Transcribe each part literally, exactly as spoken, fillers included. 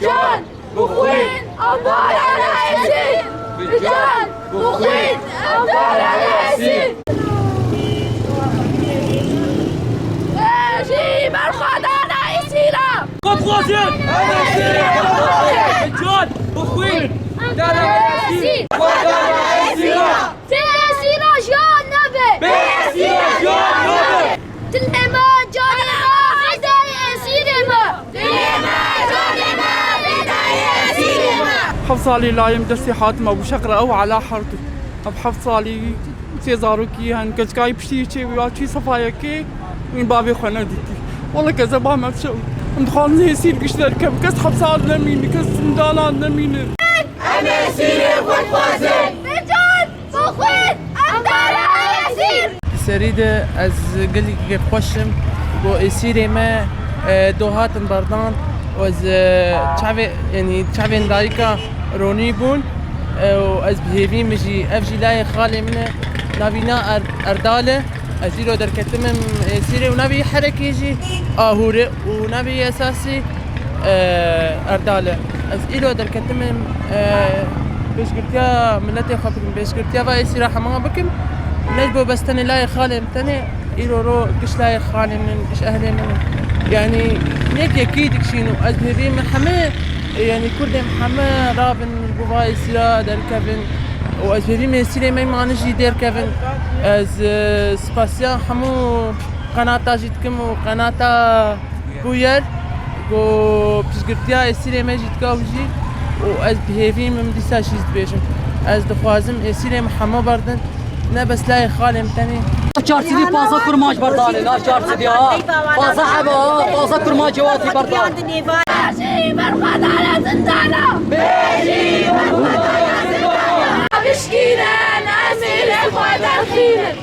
Can, bixwîn, ambarana esîr. Bi can, bixwîn, ambarana esîr. Ji berxwedana esîra. Xwe dixwazin. Bi can, bixwîn, ambarana esîr. Bê esîra jiyan nabe. Bê esîra jiyan nabe. Dilê me, canê me, fedayê esîrê me. Dilê me, canê me, fedayê esîrê me. Heft salî layim destê hatim Ebû Şeqre ew ala hertu. Ev heft salî sê zarokî hen keçikayî piştî çê wî çî sefayekê wî bavê xwe nedîtî. Wele keze ba me çew. Em dixwazin hêsîr giş derkevin. Kes hepsa nemîne, kes zindana nemîne. Em esîrê xwe dixwazin. Bi can, bi xwîn, em dara esîr. Di serî de ez gelekî kêfxweş im ku êsîrê me, e, do hatin berdan û ez, e, çavê, yanî çavên dayika ronî bûn, e, û ez bi hêvî min jî, ev jî layê xalê min e, navîna Er-, Erdal e. Ez îro derketim im êsîrê û navê herekê jî Ahûr e û navê esasî, e, Erdal e. Ez îro derketim im, e, pêşgirtiya miletê xwe bikim, pêşgirtiya va êsîra hema bikim. Ne ji bo bes tenê layê xalê min tenê, îro ro giş layê xalê min, giş ehlê min. Yanî nêk yekî dikişîn û ez bi hêvî min heme, yanî kurdên heme rabin ji bo va êsîra derkevin. Û ez hêvî me êsîrê me mane jî derkevin. Ez, e, spasiya hemû qenata jî dikim û qenata Bûyer ku piştgirtiya êsîrê me jî dika û jî û ez bi hêvî min dîsa jî dibêjim. Ez dixwazim êsîrê me hemû berdin. Ne bes layê xalê min tenê. Çarsidî paza kurmanc berdane, nav çarsidî ha. Paza heba ha, paza kurmanc cewatî berdan. Bêjî berxwedana zindana. Bêjî berxwedana zindana. Bişkînin, esîrê xwe derxînin.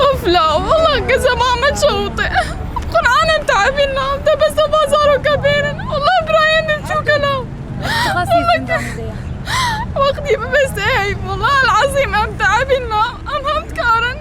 Of la, wela kezeba me çewte. Qur'an em te'ebîn la, te bes eva zaroka bêrin. Wela birayên min çûke la. Wela ke-, wextî bibeste heyf, wela el azîm em te'ebîn la. Em hem dikarin.